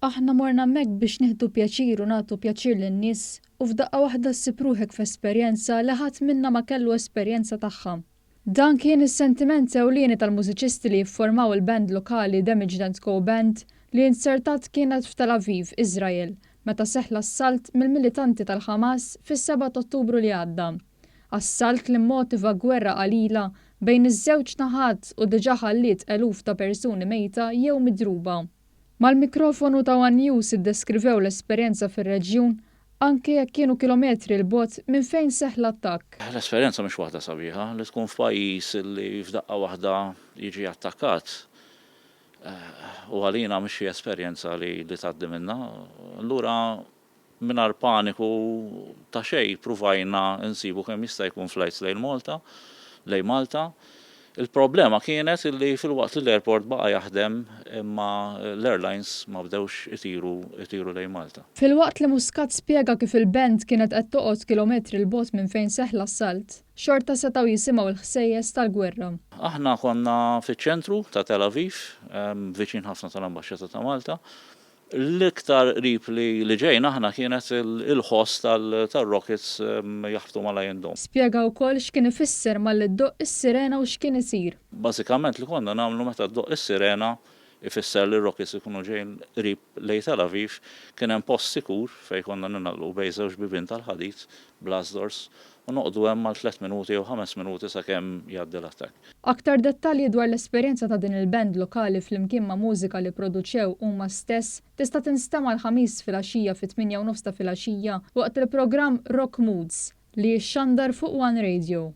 Aħna morna hemmhekk biex nieħdu pjaċir u nagħtu pjaċir lin-nies u f'daqqa waħda ssib ruħek f'esperjenza li ħadd minna ma kellu esperjenza tagħha. Dan kien is-sentiment ewlieni tal-mużiċisti li jifformaw il-band lokali Damaged and Co Band li inzertat kienet f'Tel Aviv, Iżrael, meta seħħ l-assalt mill-militanti tal-Ħamas fis-sebgħa t'Ottubru li għadda. Assalt li mmotiva gwerra qalila bejn iż-żewġ naħat u diġà ħalliet eluf ta' persuni mejta jew midruba. Mal-mikrofonu ta' one News iddeskrivew l-esperjenza fir-reġjun anke jekk kienu kilometri 'l bogħod minn fejn seħħ l-attakk. L-esperjenza mhix waħda sabiħa, li tkun f'pajjiż li f'daqqa waħda jiġi attakkat u għalina mhix xi esperjenza li tgħaddi minnha. Allura Mingħajr paniku ta' xejn pruvajna nsibu kemm jista' jkun flights lejn Malta, lejn Malta. Il-problema kienet illi filwaqt li l-airport baqa' jaħdem imma l-airlines ma bdewx itiru itiru lejn Malta. Filwaqt li Muscat spjega kif il-band kienet qed toqgħod kilometri 'l bogħod minn fejn seħħ l-assalt, xorta setgħu jisimgħu l-ħsejjes tal-gwerra. Aħna konna fiċ-ċentru ta' Tel Aviv, viċin ħafna tal-Ambaxxata ta' Malta. L-iktar qrib li ġejna aħna kienet il-ħoss tar-rockets jaħbtu mal-Iron Dome. Spjega wkoll x'kien ifisser malli ddoqq is-sirena u x'kien isir. Bażikament li konna nagħmlu meta ddoqq is-sirena ifisser li r-rockets ikunu ġejjin qrib lejn Tel Aviv, kien hemm post sikur fejn konna ningħalqu bejn żewġ bibien tal-ħadid, blast doors, u noqogħdu hemm għal tlett minuti jew ħames minuti sakemm jgħaddi l-attakk. Aktar dettalji dwar l-esperjenza ta' din il-band lokali flimkien ma' mużika li pproduċew huma stess tista' tinstema' l-Ħamis filgħaxija fit-tmienja u nofs ta' filgħaxija waqt il-programm Rock Moods li jixxandar fuq One Radio.